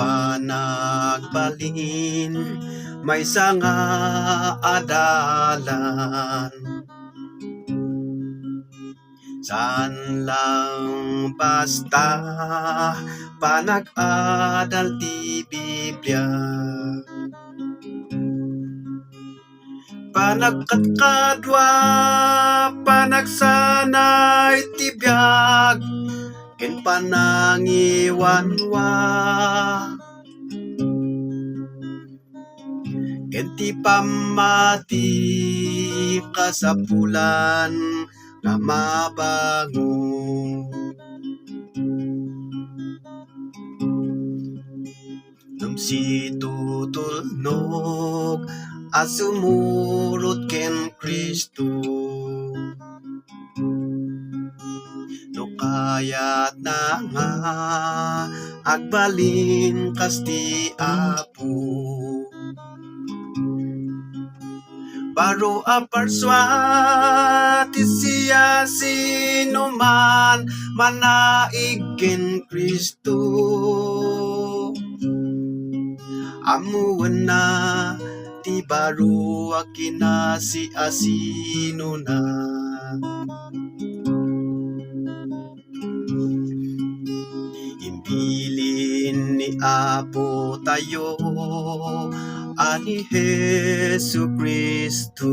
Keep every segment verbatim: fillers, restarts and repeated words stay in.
Panagbalin, maysa nga adalan. Saan lang basta panag-adal ti Biblia. Panagkadkadua, panagsanay ti biag, ken panangiwanwa, ken ti pammati kasapulan nga mabangon. Ngem situtulnog a sumurot ken Cristo. No kayatna nga agbalin kas ti Apo, baro a parsua ti siasinoman manaig ken Cristo. Ammoenna ti baro a kinasiasinona. Imbilin ni Apo tayo a ni Jesu-Cristo.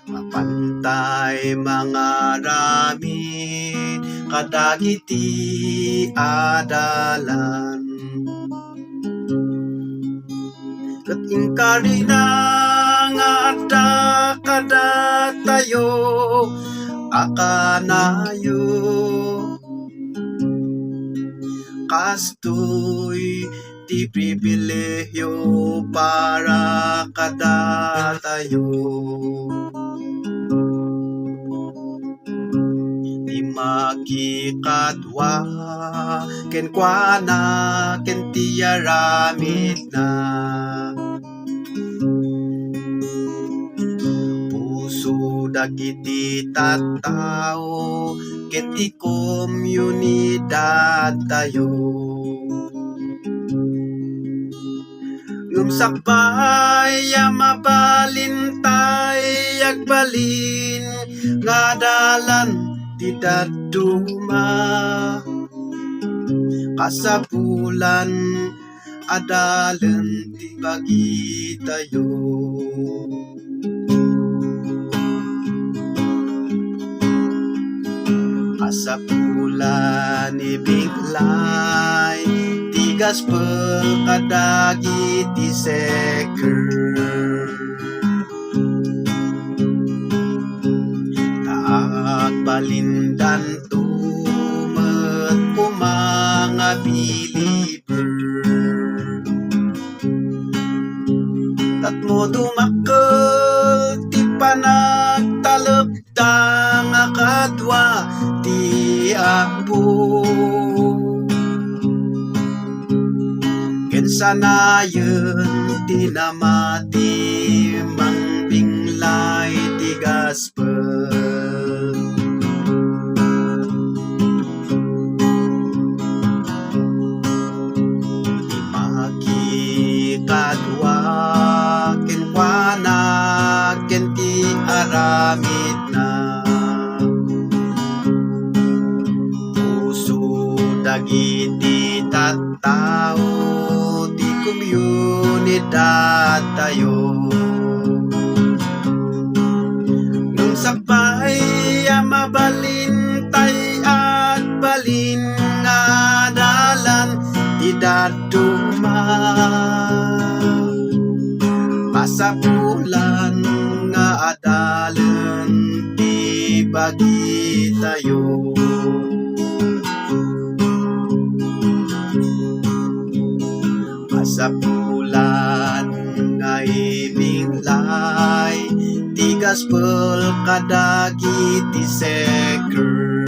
Mapantay mangaramid kadagiti adalan. Ket inkarina nga adda kadatayo a kanayo. Kastoy ti pribilehiyo para kadatayo. Ti makikadua kenkuana ken ti aramidna. Puso dagiti tattao ken ti komunidadtayo. Ngem sakbay a mabalintay agbalin nga adalan ti dadduma, kasapulan adalan ti bagitayo. Kasapulan ibinglay ti gaspel kadagiti seker. Ta agbalindanto met koma nga believer. Tapno dumakkel ti panagtalek da nga kadua ti Apo. Ken sanayen ti namati mangbinglay ti gaspel. Ti makikadua kenkuana ken ti aramidna. Puso dagiti tattao ti komunidadtayo. Ngem sakbay a mabalintay agbalin nga adalan ti dadduma, masapulan nga adalan ti bagitayo. Masapulan nga ibinglay ti gaspel kadagiti seker.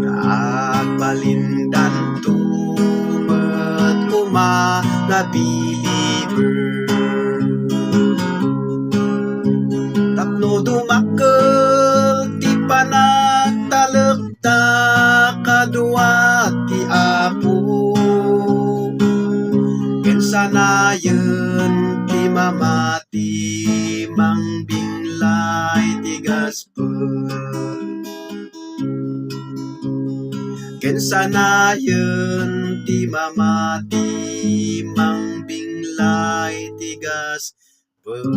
Nga agbalindanto met koma nga believer. Tapno dumakkel ti panag Sanayen ti mamati, mangbinglay ti gaspel. Ken sanayen ti mamati, mangbinglay ti gaspel.